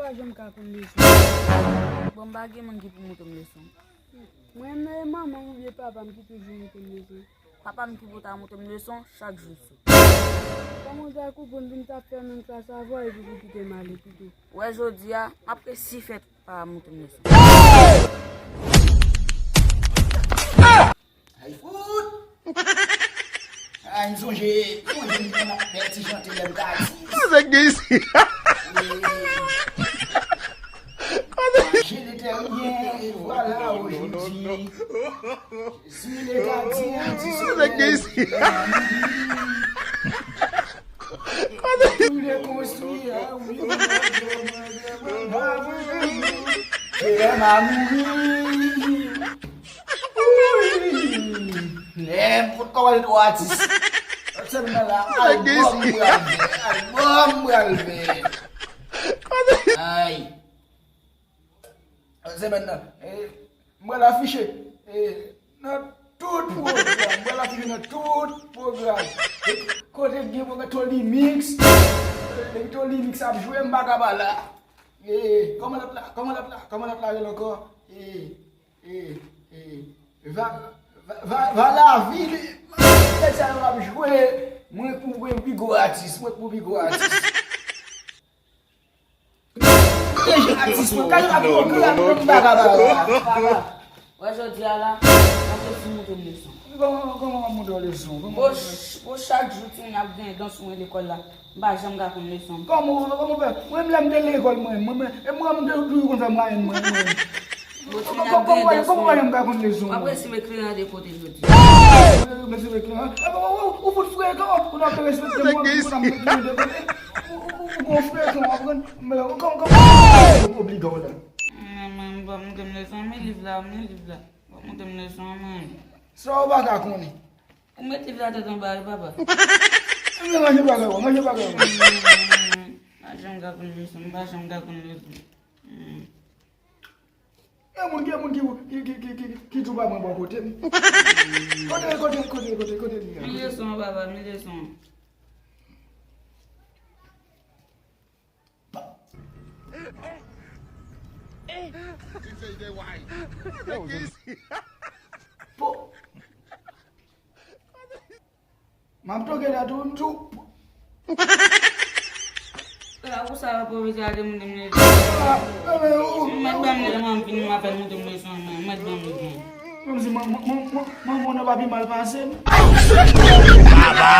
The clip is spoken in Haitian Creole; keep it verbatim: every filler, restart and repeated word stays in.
pa janm ka konn leson. Bon, m pa gen moun ki pou montre m leson. Mwen menm, e manman m oubyen papa m ki toujou montre m leson. Papa m ki pou ta montre m leson chak jou sou. Kòman w ta konprann pou m ta fè menm klas avè w epi pou kite m ale pito? Wè, jodi a, m ap resi fè papa m montre m leson. Ay, fout! Ay, m sonje, sonje m te nan bèl ti chante lè m t atis. Sa k gen isi? J'ai le terrien, et voilà aujourd'hui. Je suis le gardien du soleil. Tous les construits, ah oui, c'est vraiment mouru. Nenpòt kòman li dwe atis. Sèlman la, albòm pral fè, albòm pral fè. Ay. Sèlman nan, eh, mwen la afiche, eh, nan tout pwogram, mwen la afiche nan tout pwogram. Kote gen mwen Tony Mix, eh, Tony Mix ap jwe, m pa ka pa la. Eh, kòman lòt la, kòman lòt la, kòman lòt la rele ankò? Eh, E, e, va, va, va, va lavi, nèg sa yo ap jwe, mwen pou mwen pi gwo atis, mwen pou pi gwo atis. Deja atis, mwen, kale ap pwogram, mwen pa ka ba la. Papa, wè jodi a la, m ap resi montre m leson. Kòman, kòman w ap montre w leson? Kòman? Bon, ch-, bon, chak jou timoun ap gen dan sou mwen lekòl la. M pa janm ka konn leson. Kòman, kòman fè? Mwen menm lè m te lekòl mwen, mwen, mwen, e mwen menm te toujou konn fè mwayèn mwen, mwen. Bon, timoun ap gen dan sou mwen. Kòman, kòman, kòman w pa janm ka konn leson? W ap resi met kleren de kote jodi. W ap resi met kleren. E, ou, ou, ou, ou fout frekan, ou t ap respekte mwen, ou t ap met kleren de kote. Ou, ou, ou, ou gon frekan, w ap konn, men, kòman, kòman, ou oblije w la. Mwen, mwen, m pa montre m leson, men liv la, men liv la. Pa montre m leson, mwen. Sa w pa ka konnen. Ou met liv la tèt anba wi, papa. Manje bagay ou, manje bagay ou. M pa janm ka konn leson, m pa janm ka konn leson. E moun, gen moun ki, ki, ki, ki, ki, ki tou pa mwen bò kote m. Kote, kote, kote, kote, kote li ye? Men leson, papa, men leson. Po. M ap toke la tou, m tou. La pou sa yo pwofesè a te montre m leson. Ah, men, men, ou, si m mèt ban m leson, m fini m ap fè l montre m leson, men, m mèt ban m leson. Kòmsi man, man, man, man, manman w pa pi mal pase m. Baba.